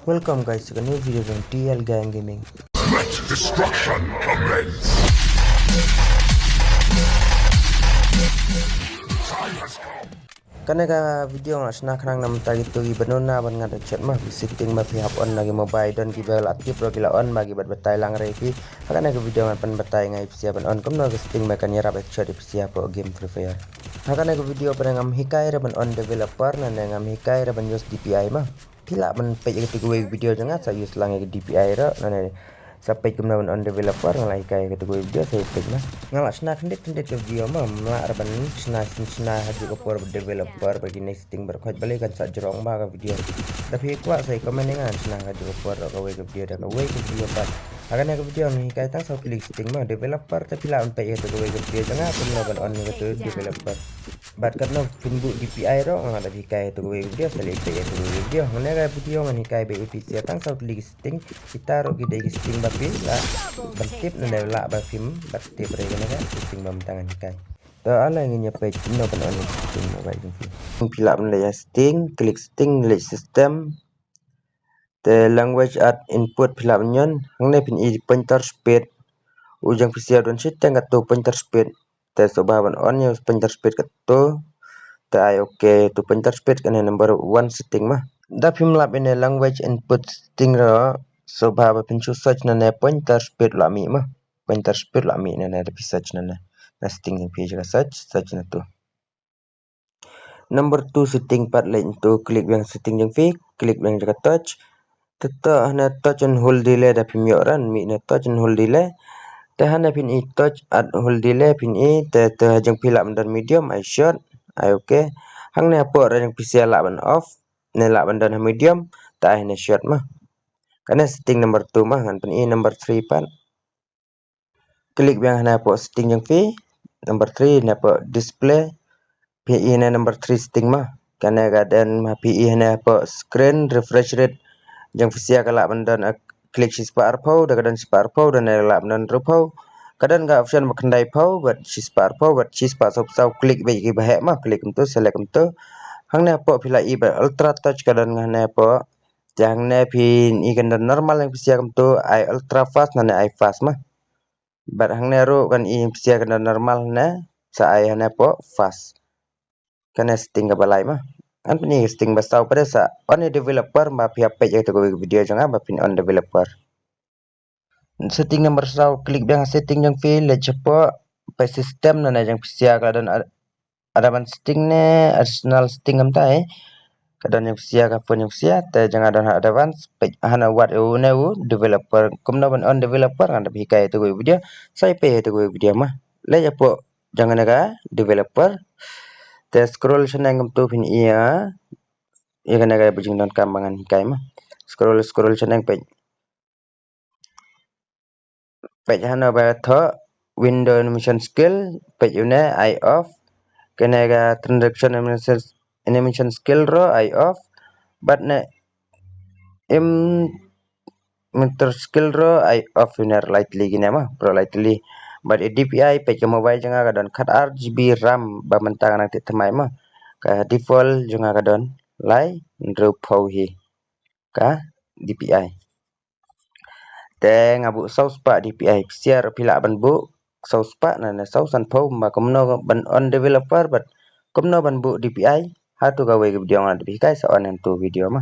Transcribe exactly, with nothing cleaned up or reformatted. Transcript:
Welcome guys to a new video from T L Gang Gaming. Let destruction commence. Time has come. Kane ka video nga shna khnang namar kito kiba nuna ban ngat headshot ma, ki setting ba phi hap on na ki mobile, don kiba la tip ruh ki la on ba ki bat batai lang re phi. Ha kane ka video ngan pynbatai nga ïa phi sha ban on kumno ka setting ba kan ïarap headshot ïa phi sha hapoh game Free Fire. Ha kane ka video pat ngam hikai re ban on developer, nane ngam hikai re ban use D P I ma. Phi lah ban peit ïa kito kiwei video jong nga sa use lang ïa ka D P I ruh, nane sa peit kumno ban on developer, nga la hikai ïa kito kiwei video sa ïa peit ma. Nga la shna khyndiat khyndiat ka video ma, ngam lah re ban shna shna ha kajuh ka por ba developer ba kine setting baroh khoit balei kan sa jrong ba ka video. Da phi kwah sa ïa comment ïa nga, shna ha kajuh ka por ruh kawei ka video da kawei ka video pat. Ha kane ka video ngan hikai tang saw tylli ki setting ma developer, te phi lah ban peit ïa kito kiwei ka video jong nga kumno ban on ïa kito developer. Bad katno phin buh D P I ruh nga la dep hikai ha kito kiwei ka video, sa leit peit ïa kito kiwei ka video. Hangne ka video ngan hikai beit ïa phi sha tang saw tylli ki setting. Kita ruh ki dei ki setting ba phi lah ban tip, nane lah ba phim bat tip re, kane ka setting ba mynta ngan hikai. To ale ngin ïa peit kumno ban on ïa ki setting mobile jong phi. Phi lah ban leit ïa setting, click setting, leit system. Te language at input phi lah ban ñion, hangne phin i pointer speed. U jong phi sha don shiteng katto pointer speed. Te sngewbha ban on ïa u pointer speed katto. Te ai okay, to pointer speed kane number one setting ma. Da phim lap ïa ine language input setting ruh, sngewbha ba phin shu search nane pointer speed la mih ma. Pointer speed la mih nane, da phi search nane. Na setting jong phi, jaka search, search na to. Number two setting pat, leit na to, click biang setting jong phi, click biang jaka touch. Te to hane touch and hold delay, da phim ïoh re, mih ne touch and hold delay. Te hane phin i touch and hold delay phin i, te to ha jong phi lah ban don medium, ai short, ai okay. Hangne hapoh re jong phi sha lah ban off, ne lah ban don ha medium, te ai hane short ma. Kane setting number two ma, ngan pyn i number three pat. Click biang hane hapoh setting jong phi, number three, hane hapoh display. Phi i hane number three setting ma. Kane ka don ma, phi i hane hapoh screen refresh rate jong phi sha ka lah ban don, ah, click shispah arphew, da ka don shispah arphew, da ne lah ban don arphew. Ka don ka option ba khyndaiphew bad shispah arphew bad shispah sawphew saw, click beit kiba heh ma, click kumto, select kumto. Hangne hapoh phi lah i ba ultra touch ka don hane hapoh. Te hangne phin i kan don normal jong phi sha kumto, ai ultra fast nane ai fast ma. Bad hangne ruh kan i phi sha kan don normal ne, sa ai hane hapoh fast. Kane setting kaba lai ma. Ngan pyn i setting ba saw pat, sa on ïa developer, ba phi hap peit ïa kito kiwei video jong nga ba phin on developer. Setting number saw, click biang setting jong phi, leit shapoh, peit system, nane jong phi sha ka la don ad-, advanced setting ne additional setting, kumta eh. Ka don jong phi sha, ka phone jong phi sha, te jong nga don ha advanced, peit hane wat u ne u developer, kumno ban on developer ngan dep hikai ha kito kiwei video, sa ïa peit ha kito kiwei video ma. Leit shapoh jong kane ka developer. Te scroll shaneng kumto phin i ïa, ïa kane kaba jingdonkam ba ngan hikai ma. Scroll, scroll shaneng peit. Peit hano ba thoh window animation skill, peit une ai off. Kane ka transition animation, animation skill ruh ai off. Bad ne im meter skill ruh ai off, une lai tylli kine ma, pura lai tylli. Bad ïa D P I peit ka mobile jong nga ka don khatar G B RAM ba mynta nga nang thied thymmai ma. Ka default jong nga ka don lai hynriewphew hi ka D P I. Te nga buh saw spah D P I, phi sha ruh phi lah ban buh saw spah nane saw sanphew, ma kumno ban on developer bad kumno ban buh D P I, ha katu kawei ka video ngan dep hikai sa on ha katu video ma.